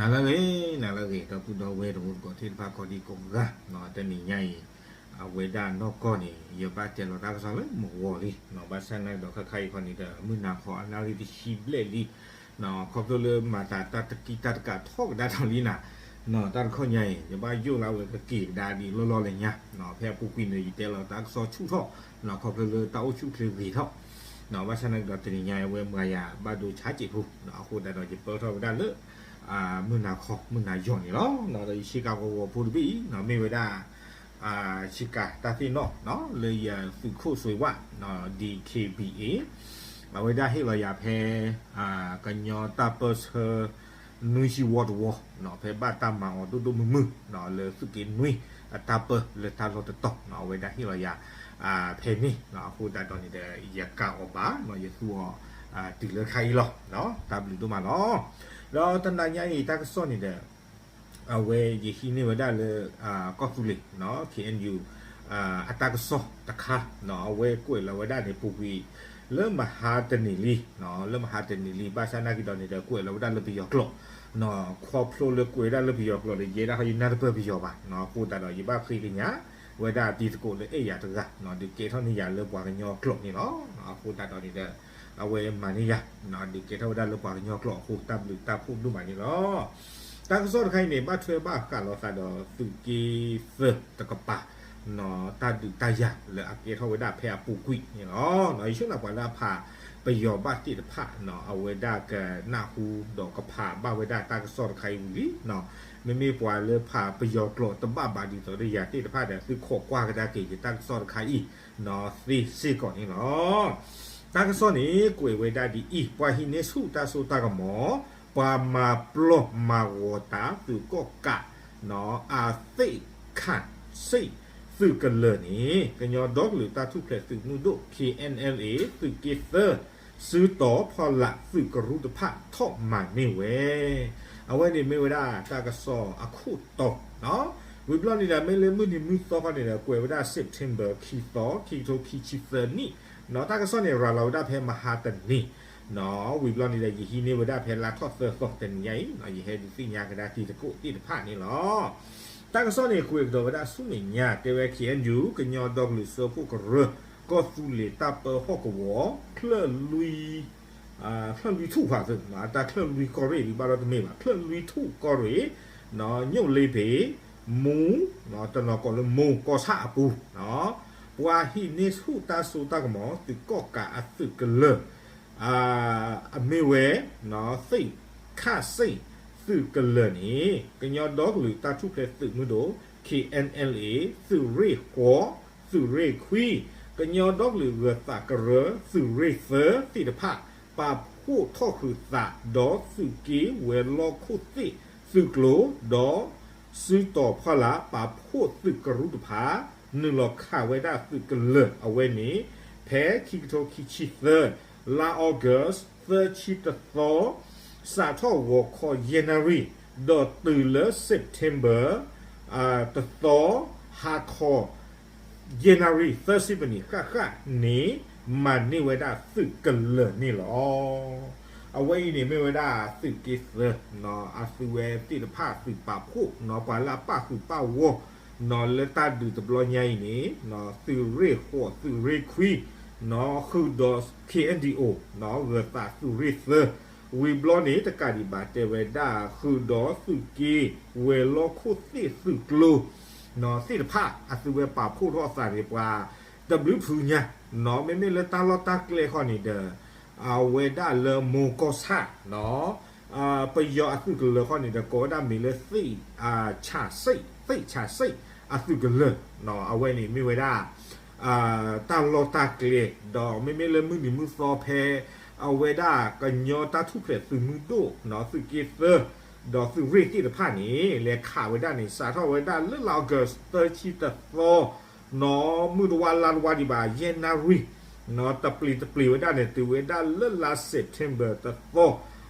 နၤလၢအဂ့ၤ, နၤလၢအဂ့ၤ ဒီပုၢ်ဒီဝဲၢ်တံၤသကိးသ့ၣ်တဖၣ်ကိးဒံကိးဂၤ, တနံၤညါအံၤ အဝဲဒၣ်နီၢ်ကီၢ်န့ၣ် ယဘၣ်တဲလီၤတၢ်ကစီၣ်လၢမုၢ်ဂီၤလံ, ဘၣ်ဆၣ်နာ်က့ဒီးခဲခါအံၤခီန့ၣ်ဒီး မုၢ်နၤခီအနၣ်ရံၣ်တဆံဘျဲၣ်လံ, ခီဖျိလၢမၤသးတၢ်တကံတၢ်တကးထီၣ်ကဒါထီၣ်လံနၤ, တၢ်တခီညါအံၤ ယဘၣ်ယိၣ်လၢအဝဲကက့ၤကဒါဒ်လီၢ်လီၢ်လၢညါ, ဖဲအပူၤကွံာ်န့ၣ် ယတဲလီၤတၢ်ကစီၣ်ဆူၣ်ထီၣ်, ခီဖျိလၢတၢ်အိၣ်ဆူၣ်ချ့ဂ့ၤထီၣ်, ဘၣ်ဆၣ်နာ်က့ဒီးတနံၤညါအံၤ အဝဲမၤယၤဘၣ်ဒိဆါစဲးဖိ, အဃိသတးဒီးယပၢထီၣ်ဝဲဒၣ်လၢ မုၢ်နၤခီ မုၢ်နၤယီၤန့ၣ်လီၤ. ဒီးယဆ့ကၤဂီၤဂီၤဖိတဘ့ၣ်အံၤ မ့ၢ်ဝဲဒၣ် ဆ့ကၤတၢ်သ့ၣ်နီၣ် လၢယသုးခိၣ်စွ့ၤဝၣ် ဒီး D K B A အဝဲဒၣ်ဟ့ၣ်လီၤယၤဖဲ ကညီတၢ်ပၢဆှၢ နွံဆံဝီတဝီ, ဖဲဘၣ်တၢ်မၤအီၤဒိၣ်ဒိၣ်မုၢ်မုၢ် လၢသုးက့နွံအတၢ်ပၢလၢတၢ်လီၢ်တတီၤ အဝဲဒၣ်ဟ့ၣ်လီၤယၤ ဖဲန့ၣ်, အဃိသတးဒီးန့ၣ်ဒီး ယကၤအီၤဘၣ် ယသူအီၤ တုၤလၢခါအံၤလီၤ. တၢ်ဘျုးဒိၣ်မးလီၤ. ဒီးတနံၤညါအံၤ တၢ်ကစီၣ်န့ၣ်ဒီး အဝဲယဟံးန့ၢ်ဝဲဒၣ်လၢ ကီၢ်သူလ့ၤ K N U အတၢ်ကစီၣ်တခါ, အဝဲကွဲးလီၤဝဲဒၣ်န့ၣ် ပူၤကွံာ် လၢမဟါတနံၤလံ, လၢမဟါတနံၤလံ ဘၣ်ဆၣ်နာ်က့ဒီးန့ၣ်ဒီး ကွဲးလီၤဝဲဒၣ်လၢပယီၤကျိာ်, ခီဖျိလၢကွဲးဝဲဒၣ်လၢပယီၤကျိာ်ဒီး ယဲဒၣ်ခီယနၢ်တပၢၢ်ပယီၤဘၣ်, အဃိသတးဒီး ယဘၣ်ဃ့ကညးဝဲဒၣ်တံၤသကိးလၢအဲၣ်ယၤတဂၤ ဒုးကဲထီၣ်န့ၢ်ယၤလၢပှၤကညီကျိာ်န့ၣ်လီၤ. အဃိသတးဒီးန့ၣ်ဒီး အဝဲမၤန့ၢ်ယၤ ဒုးကဲထီၣ်ဝဲဒၣ်လၢပှၤကညီကျိာ်အဃိ တၢ်ဘျုးတၢ်ဖှိၣ်ဒိၣ်မးန့ၣ်လီၤ. တၢ်ကစီၣ်တခါအံၤန့ၣ် ဘၣ်ထွဲဘၣ်ဃးလိာ်သးဒီးသုးက့သၢတကပၤ တၢ်ဒုးတၢ်ယၤလၢအကဲထီၣ်ဝဲဒၣ်ဖဲအပူၤကွံာ်န့ၣ်လီၤ. ယဆိကမိၣ်ပှၤလၢအဖးပယီၤဘၣ်သ့ၣ်တဖၣ် အဝဲဒၣ်ကနၢ်ဟူဒီးကဖးဘၣ်ဝဲဒၣ်တၢ်ကစီၣ်တခါအံၤဝံၤလံ. မ့မ့ၢ်ပှၤလၢဖးပယီၤကျိာ်တဘၣ်ဘၣ်ဒ်သိးဒီးယၤသ့ၣ်တဖၣ်ဒီး သုခိးကွၢ်ကဒါက့ၤယတၢ်ကစီၣ်တခါအံၤ သ့စ့ၢ်ကီးန့ၣ်လီၤ. တၢ်ကစီၣ်န့ၣ် ကွဲးဝဲဒၣ်ဒ်အံၤ, ပှၤဟံးန့ၢ်ဆူၣ်တၢ်စိတၢ်ကမီၤ, ပှၤမၤပျီၢ်မၤဂီၤတၢ်သုးကီၣ်ကး အသ့ၣ်ခၣ်စ့ၣ်သုးကလၢၤန့ၣ် ကညီဒီကလုာ်တၢ်ထူၣ်ဖျဲးသုးမုၢ်ဒိၣ် K N L A သုးက့သၢ စုတီၤဖီလာ်သုးကရူၢ်တဖၣ်ထီၣ်မၤန့ၢ်ဝဲ အဝဲန့ၣ်မ့ၢ်ဝဲဒၣ်တၢ်ကစီၣ်အခိၣ်တီ, ဝံၤဘျီန့ၣ်ဒီး မ့ၢ်လၢမုၢ်နံၤမုၢ်သီခီန့ၣ်ဒီး ကွဲးဝဲဒၣ် September ခံသီ ခံကထိခံဆံသၢနံၣ်, တၢ်ကစီၣ်န့ၣ် ရၤလီၤဝဲဒၣ်ဖဲမဟါတနံၤ, ဝံၤဘျီန့ၣ်ဒီး ယဟံးန့ၢ်ဝဲဒၣ်ဖဲလါထီၣ်သၢသီတနံၤညါအံၤ ယဟဲဒုးသ့ၣ်ညါကဒါတံၤသကိးသ့ၣ်တဖၣ်န့ၣ်လီၤ. တၢ်ကစီၣ်န့ၣ် ကွဲးကဒီးဝဲဒၣ်ဆူမဲာ်ညါ တဲဝဲ K N U ကညီဒီကလုာ်စၢဖှိၣ်ကရၢ ကီၢ်သူလ့ၤတၢ်ပၢဟီၣ်ကဝီၤ ချၢၣ်လွံၢ် ချၢၣ်လွံၢ်ထူၣ်ဖးသ့, တၢ်ချၢၣ်လွံၢ်ကီၢ်ရ့ၣ်ဒံးဘၣ်ဒီးတမ့ၢ်ဘၣ်, ချၢၣ်လွံၢ်ထူၣ်ကီၢ်ရ့ၣ်, ညိၣ်လ့ပ့ၤ, မူ, တနီၤကိးလၢမူကီၢ်ဆၣ်အပူၤ, ပှၤဟံးန့ၢ်ဆူၣ်တၢ်စိတၢ်ကမီၤ သုးကီၣ်ကးအသုးကလၢၤ အမ့ၢ်ဝဲ သ့ၣ်ခၣ်စ့ၣ်သုးကလၢၤန့ၣ် ကညီဒီကလုာ်တၢ်ထူၣ်ဖျဲးသုးမုၢ်ဒိၣ် K N L A သုးရ့ၣ်ဃီ, သုးရ့ၣ်ခွံ, ကညီဒီကလုာ်ဂၢၤသးကရၢ သုးရ့ၣ်သၢသ့ၣ်တဖၣ် ပာ်ဖှိၣ်ထီၣ်ဃုာ်သး ဒီးသုးက့ဝဲၤလီၢ်ခိၣ်သ့ၣ်သုးကျိၤ ဒီးစုတီၤဖီလာ် ပာ်ဖှိၣ်သုးကရူၢ်တဖၣ် နုာ်လီၤခးဝဲဒၣ်သုးကလၢၤအဝဲန့ၣ် ဖဲခံကထိခံဆံသၢ လါအီကူး သၢဆံတသီ စးထီၣ်ဂီၤခီယဲၢ်နၣ်ရံၣ် ဒီးတုၤလၢ September တသီ ဟါခီ ယဲၢ်နၣ်ရံၣ်သၢဆံမံးနံးဃၣ်ဃၣ်န့ၣ် မၤန့ၢ်ဝဲဒၣ်သုးကလၢၤန့ၣ်လီၤ. အဝဲအံၤန့ၣ်မ့ၢ်ဝဲဒၣ်သုးက့သၢ အသုဝဲသ့ၣ်တဖၣ်သုးပာ်ဖှိၣ် ပှၤလၢအပာ်ဃုာ်ပာ်ဂီၢ် လၢတၢ်ဒုးတဘျီညါအံၤန့ၣ် သုးရ့ၣ်ဃိး သုးရ့ၣ်ခွံ ဃုာ်ဒီး K N D O ဂၢၤသးသုးရ့ၣ်သၢ ဝံၤဘျီန့ၣ် တကးဒံးဘၣ်တဲဝဲဒၣ် ဃုာ်ဒီးသုးက့ဝဲၤလီၢ်ခိၣ်သ့ၣ်သုးကျိၤ သ့ၣ်တဖၣ် အသုဝဲပာ်ဖှိၣ်ထီၣ်အသးန့ၣ် ပှၤတဘျုးဖုညါ မ့မ့ၢ်လၢတၢ်လီၢ်တၢ်ကျဲခီန့ၣ်ဒီး အဝဲဒၣ်လၢမူကီၢ်ဆၣ် ပယီၤအသုးကလၢၤခီန့ၣ်ဒီး ကိးဝဲဒၣ်မ့ၢ်လၢ သ့ၣ်ဆၣ်စ့ၣ် သ့ၣ်ဆၣ်စ့ၣ်အသုးကလၢၤ အဝဲန့ၣ်မ့ၢ်ဝဲဒၣ် တၢ်လီၢ်တၢ်ကျဲ ဒီးမ့မ့ၢ်လၢမုၢ်နံၤမုၢ်သီဖဲ အဝဲဒၣ်ကညီတၢ်ထူၣ်ဖျဲးသုးမုၢ်ဒိၣ် သုးက့သၢ ဒီးသုးရ့ၣ်သ့ၣ်တဖၣ်န့ၣ် လဲၤခးဝဲဒၣ်န့ၣ် စးထီၣ်ဝဲဒၣ်လၢလါအီကူး သၢဆံတသီ နီၢ်မုၢ်တဝါလါတဝါဒံးဘၣ် ယဲၢ်နၣ်ရံၣ် တပျ့ၤတပျ့ၤဝဲဒၣ်န့ၣ် တုၤဝဲဒၣ်လၢလါ September တသီ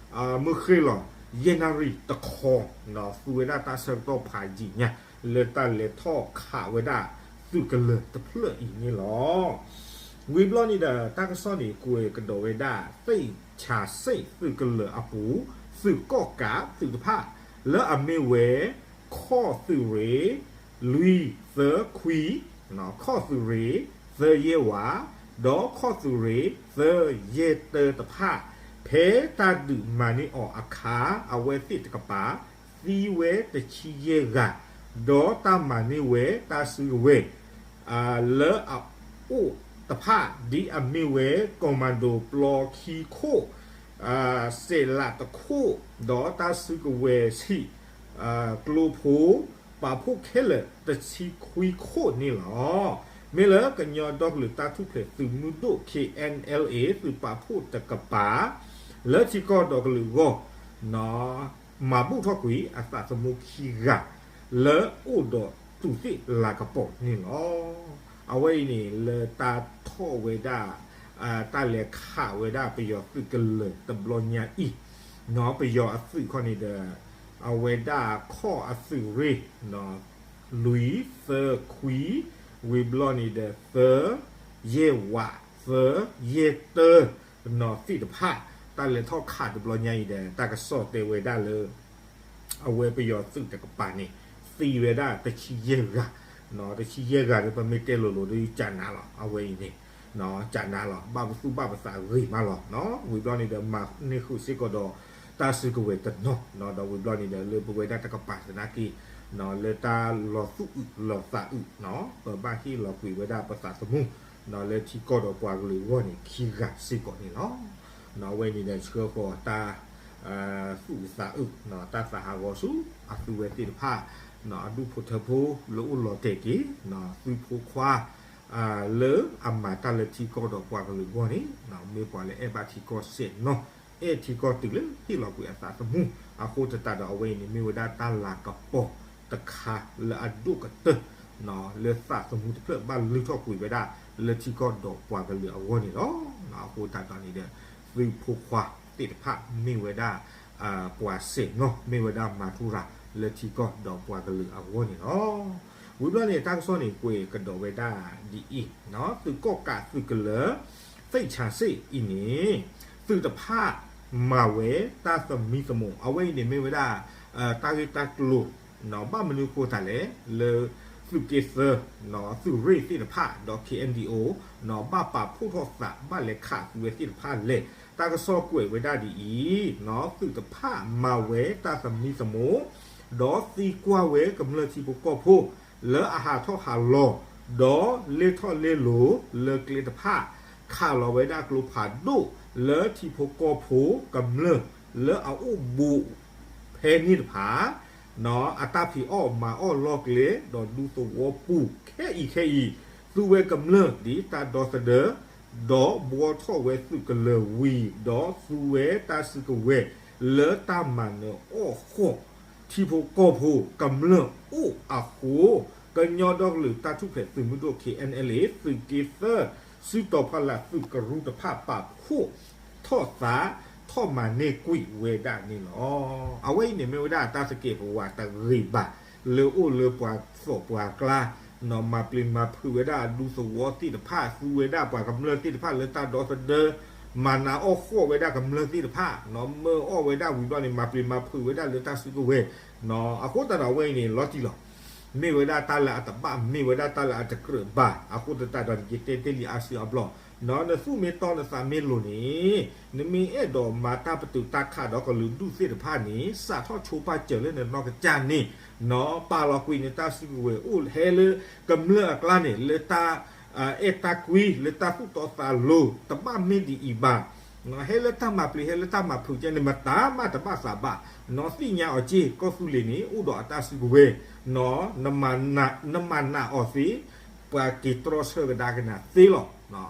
မုၢ်ဃ့ၢ်လီၤ ယဲၢ်နၣ်ရံၣ်တခီ သူဝဲဒၣ်တၢ်ဆၢကတီၢ်ဖးယံာ်ညါ လၢတၢ်လဲၤထီၣ်ခးဝဲဒၣ်သုးကလၢၤတဖျၢၣ်အံၤန့ၣ်လီၤ. ဝံၤဘျီန့ၣ်ဒီး တၢ်ကစီၣ်န့ၣ် ကွဲးကဒီးဝဲဒၣ် သ့ၣ်ဆၣ်စ့ၣ်သုးကလၢၤအပူၤ သုးကီၣ်ကးသုးတဖၣ် လၢအမ့ၢ်ဝဲ ခီၣ်သုးရ့ၣ် လွံၢ်သၢခွံ, ခီၣ်သုးရ့ၣ် သၢယဲၢ်ဝး, ဒီးခီၣ်သုးရ့ၣ် သၢယဲၢ်တၢတဖၣ်, ဖဲတၢ်ဒုးမၤန့ၢ်အီၤအခါ အဝဲသ့ၣ်တကပၤ သံဝဲတဆံယဲၢ်ဂၤ, ဒီးတၢ်မၤန့ၢ်ဝဲတၢ်စုကဝဲၤ လၢအအိၣ်တဖၣ် ဒ်အမ့ၢ်ဝဲ ကီၢ်မၣ်ဒိၣ်ပျီခံခိၣ်, စဲးလးတခိၣ်, ဒီးတၢ်စုကဝဲၤဆံး ကျိဖိ ပာ်ဖှိၣ်ခဲလၢာ်တဆံခွံခိၣ်န့ၣ်လီၤ. မ့ၢ်လၢကညီဒီကလုာ်တၢ်ထူၣ်ဖျဲးသုးမုၢ်ဒိၣ် K N L A သုးပာ်ဖှိၣ်တကပၤ လၢထံကီၢ်ဒီးကလုာ်အဂီၢ် မၤဘူၣ်ထီၣ်ကွံာ်အသးသမူခံဂၤ လၢအိၣ်ဒီးတူၢ်သ့ၣ်လၤကပီၤန့ၣ်လီၤ. အဝဲအံၤန့ၣ် လၢတၢ်ထီၣ်ဝဲဒၣ် တၢ်လဲၤခးဝဲဒၣ်ပယီၤသုးကလၢၤတဘျီညါအံၤ, ပယီၤအသုးခီန့ၣ်ဒီး အဝဲဒၣ်ခီၣ်အသုးရ့ၣ် လွံၢ်သၢခွံ, ဝံၤဘျီန့ၣ်ဒီး သၢယဲၢ်ဝး, သၢယဲၢ်တၢ သ့ၣ်တဖၣ် တၢ်လဲၤထီၣ်ခးတဘျီညါအံၤဒီး တၢ်ကစီၣ်တဲဝဲဒၣ်လၢ အဝဲပယီၤသုးတကပၤန့ၣ် သံဝဲဒၣ်တဆံယဲၢ်ဂၤ, တဆံယဲၢ်ဂၤဒီး ပမ့ၢ်တဲလိၤလိၤဒီး ကနၤလီၤ အဝဲအံၤန့ၣ် ကနၤလီၤ ဘၣ်ပသူၣ်ဘၣ်ပသးဂ့ၤမးလီၤ. ဝံၤဘျီန့ၣ်ဒီး မၤန့ၢ်ဃုာ်စ့ၢ်ကီးဒီး တၢ်စုကဝဲၤတနီၤ, ဒီးဝံၤဘျီန့ၣ်ဒီး လၢပဝဲဒၣ်တကပၤသနာ်က့ လၢတၢ်လီၤသူၣ်အုးလီၤသးအုး ပဘၣ်ဟ့ၣ်လီၤကွံာ်ဝဲဒၣ်ပသးသမူ လၢထံကီၢ်ဒီးပှၤကလုာ်အဂီၢ်န့ၣ် ခံဂၤစ့ၢ်ကီးန့ၣ်လီၤ. အဝဲန့ၣ်ဒီးဆှၢဃီၤတၢ် သူၣ်အုးသးအုး တၢ်သးဟးဂီၤဆူအသုဝဲသ့ၣ်တဖၣ် အဒူၣ်ဖိထၢဖိလၢအိၣ်လီၤတဲာ်က့ၤ သုဖိခွါ လၢအမၤတၢ်လၢထံကီၢ်ဒီးပှၤကလုာ်အဂီၢ်န့ၣ် မ့ၢ်ပှၤလၢအဲၣ်ဘၣ်ထံကီၢ်စဲးနီၤ အဲၣ်ထံကီၢ်တုၤလၢဟ့ၣ်လီၤကွံာ်အသးသမူ အဃိသတးဒီးအဝဲအံၤန့ၣ် မ့ၢ်ဝဲဒၣ်တၢ်လၤကပီၤတခါလၢအဒိၣ်ကတၢၢ် လၢသးသမူတဖျၢၣ်ဘၣ်လုၢ်ထီၣ်ကွံာ်ဝဲဒၣ်လၢထံကီၢ်ဒီးပှၤကလုာ်အဂီၢ်န့ၣ်လီၤ. အဃိသတးဒီးန့ၣ်ဒီး သုဖိခွါသ့ၣ်တဖၣ်မ့ၢ်ဝဲဒၣ် ပှၤစဲးနီၤ မ့ၢ်ဝဲဒၣ်မၤထူရၤလၢထံကီၢ်ဒီးပှၤကလုာ်အဂီၢ်န့ၣ်လီၤ. ဝံၤဘျီန့ၣ် တၢ်ကစီၣ်န့ၣ် ကွဲးကဒီးဝဲဒၣ်ဒ်အံၤ, သုးကီၣ်ကးသုးကလၢၤ သ့ၣ်ဆၣ်စ့ၣ်အံၤန့ၣ် သုးတဖၣ်မၤဝဲတၢ်သမံသမိး အဝဲအံၤန့ၣ်မ့ၢ်ဝဲဒၣ် တၢ်ဂ့ၢ်တၢ်ကျိၤ ဘၣ်မနုၤအဃိသတးလဲၣ် လၢသုးက့သၢ သုးရ့ၣ်သ့ၣ်တဖၣ် ဒီး K N D O ဘၣ်ပာ်ဖှိၣ်ထီၣ်သး ဘၣ်လဲၤခးသုးဝဲသ့ၣ်တဖၣ်လဲၣ် တၢ်ကစီၣ်ကွဲးဝဲဒၣ်ဒ်အံၤ, သုးတဖၣ်မၤဝဲတၢ်သမံသမိး ဒီးသံကွၢ်ဝဲကမျၢၢ်ထံဖိကီၢ်ဖိ လၢအဟးထီၣ်ဟးလီၤ ဒီးလဲၤထီၣ်လဲၤလီၤလၢကျဲတဖၣ် ခးလီၤဝဲဒၣ်ကျိဖးဒိၣ် လၢထံဖိကီၢ်ဖိကမျၢၢ် လၢအအိၣ်ဘူးဖဲန့ၣ်တဖၣ် အတၢ်ဖံးအီၣ်မၤအီၣ်လီၢ်ကျဲ ဒီးဒူသဝီပူၤခဲအံၤခဲအံၤ သူဝဲကမျၢၢ်ဒ်တၢ်ဒီသဒၢ ဒီးဘှီထီၣ်ဝဲသုးကလၢၤဝံၤ ဒီးသူဝဲတၢ်စုကဝဲၤ လၢတၢ်မၤနၢၤအီၣ်ဃီၣ် ထံဖိကီၢ်ဖိကမျၢၢ်အိၣ်အဃိ ကညီဒီကလုာ်တၢ်ထူၣ်ဖျဲးသုးမုၢ်ဒိၣ် K N L A သုးက့သၢ စုတီၤဖီလာ်သုးကရူၢ်တဖၣ်ပာ်ဖှိၣ်ထီၣ်သး ထီၣ်မၤန့ၢ်ကွံာ်ဝဲဒၣ်န့ၣ်လီၤ. အဝဲအံၤန့ၣ်မ့ၢ်ဝဲဒၣ်တၢ်သကဲးပဝးတဂ့ၤဘၣ် လၢအိၣ်လၢပှၤသီၣ်ပှၤကျါ မၤပျံၤမၤဖုးဝဲဒၣ်အဒူသဝီသ့ၣ်တဖၣ် သူဝဲဒၣ်ပှၤကမျၢၢ်သ့ၣ်တဖၣ်လၢတၢ်ဒီသဒၢ မၤနးအီၣ်ဃီၣ်ဝဲဒၣ်ကမျၢၢ်သ့ၣ်တဖၣ် မၢအီၣ်ဝဲဒၣ်ဝံၤဘျီန့ၣ် မၤပျံၤမၤဖုးဝဲဒၣ်လၢတၢ်စုကဝဲၤ အဃိသတးဒီးအဝဲအံၤန့ၣ် လီၤတံၢ်လီၤ မ့ၢ်ဝဲဒၣ်တၢ်လၢအတဘၣ် မ့ၢ်ဝဲဒၣ်တၢ်လၢအတကြၢးဘၣ် အဃိသတးဒီးန့ၣ် ယတဲတ့ၢ်လံအါစုအါဘျီ နသူၣ်မ့ၢ်တီနသးမ့ၢ်လိၤန့ၣ် နမ့ၢ်အဲၣ်ဒိးမၤတၢ်ပတုာ်တၢ်ခးဒီးကလုာ်ဒူၣ်သ့ၣ်တဖၣ်န့ၣ် စးထီၣ်ဆိပာ်စၢၤလၢနနီၢ်ကစၢ်န့ၣ် ပာ်လီၤကွံာ်နတၢ်စုကဝဲၤအိၣ်ဟဲလၢကမျၢၢ်အကျါန့ၣ် လၢတၢ်အဲၣ်တၢ်ကွံ လၢတၢ်သူၣ်တီသးလိၤ တဘၣ်မ့ၢ်ဒ်အံၤဘၣ် ဟဲလၢတၢ်မၤပျံၤ ဟဲလၢတၢ်မၤဖုးကဲန့ၣ် မတၤမးတဘၣ်သးဘၣ် နသ့ၣ်ညါအီၤက့ၢ် ကီၢ်သူလ့ၤန့ၣ် အိၣ်ဒီးအတၢ်စုကဝဲၤ နမၤနးအီၤသ့ ပှၤက့ၤတြီဆၢကဒါက့ၤနၤသ့လီၤ.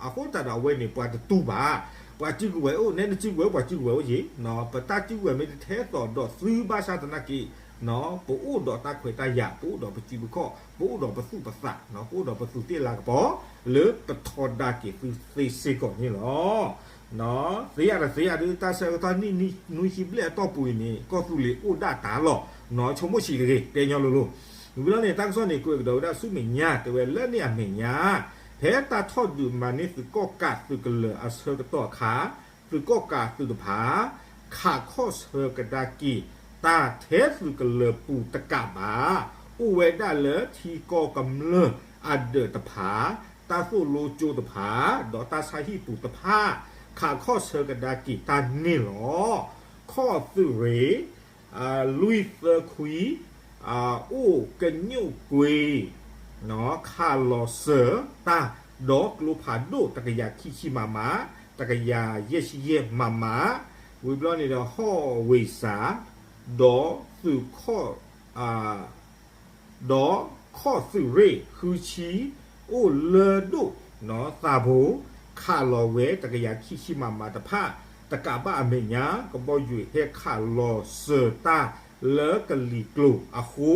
အဃိသတးဒီးအဝဲန့ၣ် ပှၤတတူၢ်ဘၣ် ပှၤစုကဝဲၤအိၣ် နဲနစုကဝဲၤ ပှၤစုကဝဲၤအိၣ်က့ၢ် ပတၢ်စုကဝဲၤမ့ၢ်တထဲသိးဒီးသုဘၣ်ဆၣ်သနာ်က့ ပအိၣ်ဒီးတၢ်ခွဲးတၢ်ယာ် ပအိၣ်ဒီးပစုပခီၣ် ပအိၣ်ဒီးပသူၣ်ပသး ပအိၣ်ဒီးပသူးသ့ၣ်လၤကပီၤ လၢပထီဒါက့ၤသုသ့စ့ၢ်ကီးန့ၣ်လီၤ. သ့ယၤဒီးသ့ယၤဒုး တၢ်ဆၢကတီၢ်နံၣ်နွံဆံဘျဲၣ်အတီၢ်ပူၤအံၤန့ၣ် ကီၢ်သူလ့ၤအိၣ်ဒၣ်တၢ်လီၤ ဆိကမိၣ်ဆံးတဂ့ၤ တဲညီလိၤလိၤ ဝံၤလီၤန့ၣ် တၢ်ကစီၣ်န့ၣ် ကွဲးကဒီးဝဲဒၣ်ဆူမဲာ်ညါ တဲဝဲလၢန့ၣ်အမဲာ်ညါ ဖဲတၢ်ထီၣ်ဒုးမၤန့ၢ်သုးကီၣ်ကးသုးကလၢၤအဆၢကတီၢ်အခါ သုးကီၣ်ကးသုးတဖၣ် ခးခီၣ်ဆၢကဒါက့ၤ တၢ်ထဲသုးကလၢၤပူၤတကးဘၣ်, အိၣ်ဝဲဒၣ်လၢထံကီၢ်ကမျၢၢ်အဒၢးတဖၣ်, တၢ်သိၣ်လိကၠိတဖၣ်, ဒီးတၢ်ဆါဟံၣ်ပူၤတဖၣ်, ခးခီၣ်ဆၢကဒါက့ၤတၢ်န့ၣ်လီၤ. ခီၣ်သုးရ့ၣ် လွံၢ်သၢခွံ အိၣ်ကညူးကွ့ ခးလီၤစၢၤတၢ်, ဒီးကျိဖးဒိၣ်တကယၤခံဆံ မမ, တကယၤယဲၢ်ဆံယဲၢ် မမ, ဝံၤဘျီန့ၣ်ဒီး ဟီၣ်ဝ့ၢ်စး, ဒီးသုးခီၣ် ဒီးခီၣ်သုးရ့ၣ်ဃုဆံ အိၣ်လၢဒိၣ်သးဘိ, ခးလီၤဝဲတကယၤခံဆံ မမ တဖၣ်, တကးဘၣ်အမဲာ်ညါ ကဘီယူၤဟဲခးလီၤစၢၤတၢ်လၢကလံၤကျိၤအဃိ,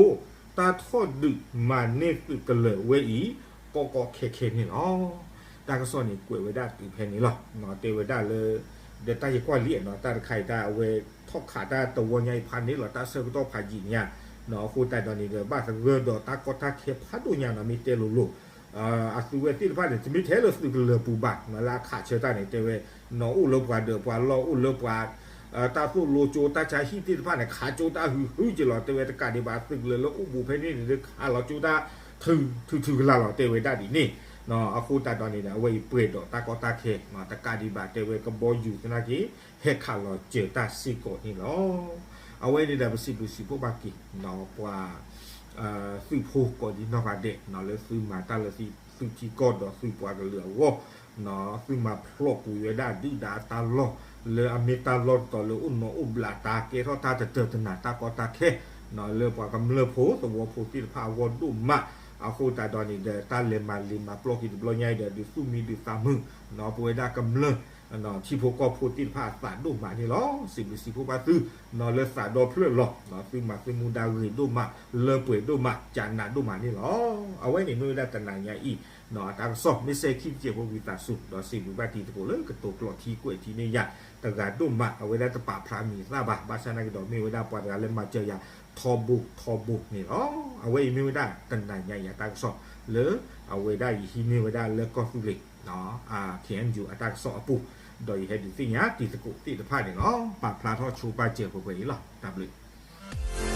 တၢ်ထီၣ်ဒုးမၤန့ၢ်သုးကလၢၤဝဲအံၤ ကီကီခဲခဲန့ၣ်လီၤ. တၢ်ကစီၣ်န့ၣ်ကွဲးဝဲဒၣ်တုၤဖဲန့ၣ်လီၤ. တဲဝဲဒၣ်လၢ ဒီးတၢ်ယကွၢ်လံ တၢ်တခါအံၤ တၢ်အဝဲထီၣ်ခးတၢ်တဝီညါအံၤဖးန့ၣ်လီၤ. တၢ်ဆၢကတီၢ်ဖးယံာ်ညါ, အဃိသတးဒီးန့ၣ်ဒီး ဘၣ်သဂၢၢ်ဒီးတၢ်ကီတၢ်ခဲဖးဒိၣ်ညါနီၤ မ့ၢ်တဲလိၤလိၤ အသုးဝဲသ့ၣ်တဖၣ်န့ၣ် တမ့ၢ်ထဲလၢသုးကလၢၤပူၤဘၣ် လၢအခးဆၢတၢ်န့ၣ် တဲဝဲ နီၢ်အိၣ်လၢပှၤဒၢးပှၤလီၢ် အိၣ်လၢပှၤ တၢ်သိၣ်လိကၠိတၢ်ဆါဟံၣ်သ့ၣ်တဖၣ်န့ၣ် ခးကၠိတၢ်ဟုဟုက့ၤလီၤ. တဲဝဲတကးဒံးဘၣ် သုးကလၢၤလၢအိၣ်ဘူးဖဲန့ၣ်န့ၣ် ခးလီၤကၠိတၢ် ထုထုကလၢ်လီၤ တဲဝဲဒၣ်ဒ်န့ၣ်. အဃိသတးဒီးန့ၣ်ဒီး အဝဲအံၤပှဲၤဒီးတၢ်ကီတၢ်ခဲ တကးဒံးဘၣ် တဲဝဲကဘီယူၤသနာ်က့ ဟဲခးလီၤစၢၤတၢ်စ့ၢ်ကီးန့ၣ်လီၤ. အဝဲန့ၣ်ဒီး ပစံးဘျုးစံးဖှိၣ်ဘၣ်က့ၤ ပှၤ သုးဖိကိးဒံနီၢ်ဂၤဒဲး လၢသုမၤတၢ်လၢသုထံကီၢ်ဒီးသုပှၤကလုာ်အဂီၢ်, သုမၤဖျိးကွံာ်ဝဲဒၣ်ဒုၣ်ဒါအတၢ်လီၢ် လၢအမ့ၢ်တၢ်လီၢ်တတီၤလၢအိၣ်နီၢ်အိၣ်ဘျးတၢ်ကဲထီၣ်တၢ်တတၢာ်တနၤတၢ်ကီတၢ်ခဲ လၢပှၤကမျၢၢ်ဖိသဝီဖိသ့ၣ်တဖၣ်အဂီၢ်ဒိၣ်မး. အဃိသတးဒီးန့ၣ်ဒီး တၢ်လဲၤမၤလ့ၤမၤပျီက့ၤတဘျီညါအံၤဒီး ဒုးသူၣ်မံဒုးသးမုာ် ပဝဲဒၣ်ကမျၢၢ် ထံဖိကီၢ်ဖိသ့ၣ်တဖၣ်အသးဒိၣ်မးန့ၣ်လီၤ. စံးဘျုးစံးဖှိၣ်ဘၣ်သု လၢသးဒီဖျၢၣ်လီၤ သုမၤသုမူဒါဂ့ၤဒိၣ်မး လၢပှဲၤဒိၣ်မး ကနးဒိၣ်မးန့ၣ်လီၤ. အဝဲန့ၣ်မ့ၢ်ဝဲဒၣ်တနၤညါအံၤ အတၢ်ကစီၣ် မ့ၢ်စဲခံတစဲးဖိဝံသးစူၤ ဒီးစံးဘျုးဘၣ်တံၤသကိးလၢကတိၤကျိးထံကွဲးထံန့ၢ်ယၤ တဂၤဒိၣ်မး အဝဲဒၣ်တပာ်ဖျါမံၤသၣ်ဘၣ် ဘၣ်ဆၣ်သနာ်က့ဒီးမ့ၢ်ဝဲဒၣ်ပှၤတဂၤလၢမၤစၢၤယၤထီဘိထီဘိန့ၣ်လီၤ. အဝဲအံၤမ့ၢ်ဝဲဒၣ်တနၤညါအံၤအတၢ်ကစီၣ်လၢ အဝဲဒၣ်ယဟံးန့ၢ်ဝဲဒၣ်လၢကီၢ်သူလ့ၤ KNU အတၢ်ကစီၣ်အပူၤ ဒီးယဟဲဒုးသ့ၣ်ညါတံၤသကိးသ့ၣ်တဖၣ်န့ၣ်လီၤ. ပာ်ဖျါထီၣ်ဆိပာ်စၢၤပှဲၤပှဲၤအံၤလီၤ. တၢ်ဘျုး